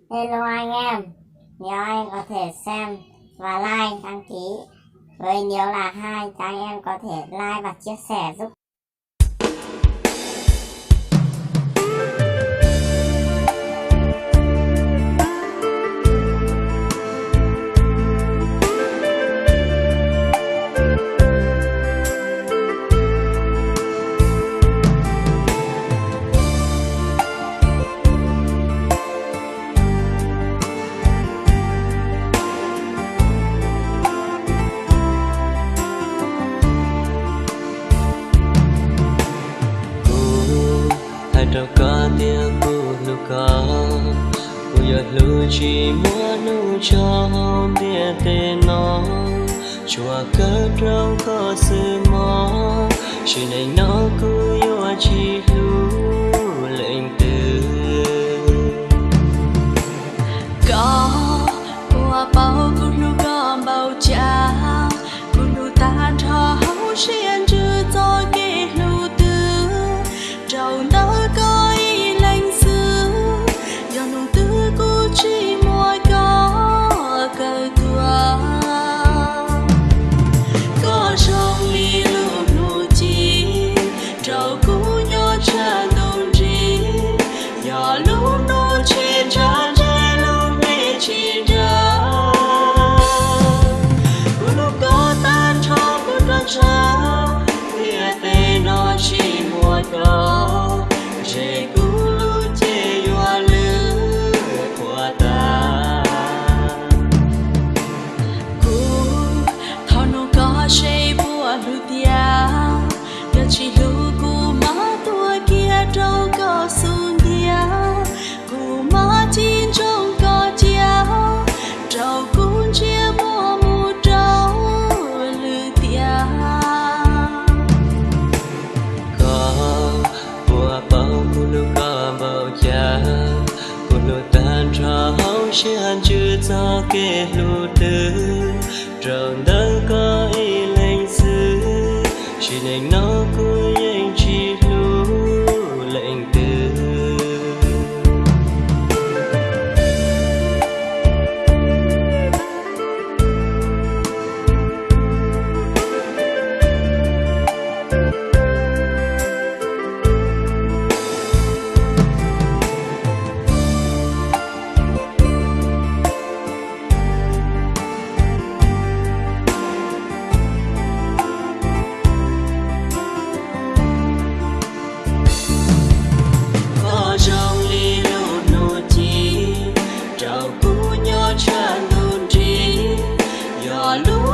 Hello anh em, nếu anh có thể xem và like, đăng ký với Niếu là hai, anh em có thể like và chia sẻ giúp. Kuv hais rau koj tias kuv hlub koj, kuv yuav hlub tsis muaj hnub tso hauv ntiaj teb no. Tsuas kawg rau koj xwb mog, sim neej no kuv yuav tsis hlub leej twg. Koj puas paub kuv hlub koj npaum cas? Kuv hlub tag nrho hauv siab ntsws txoj kev hlub twg, rau ntawm koj ib leeg xwb. Yog hnub twg kuv tsis muaj koj kawm tuaj, koj zoo li lub hnub ci rau kuv nyob tshaj ntuj nrig. Yog lub hnub tsis ntsaj ntseg lub nrig tsis nra, kuv hlub koj tag nrho kuv roj ntsha, ntiaj teb no tsis muaj koj, ze kuv lub cev yuav lwj qhuav tas. Kuv thov nug koj seb puas hlub tiag, yog tsis hlub kuv mam tuag kiag rau koj xub ntiag. Kuv mam tsis ntsoov koj cia, rau kuv ntsia muaj mus rau lwm tiam. Koj puas paub kuv hlub koj npaum cas? Kuv hlub tag nrho hauv siab ntsws txoj kev hlub twg, rau ntawm koj ib leeg xwb. Sim neej no kuv yeej tsis hlub leej twg. Koj zoo li lub hnub ci rau kuv nyob tshaj ntuj nrig. Yog lub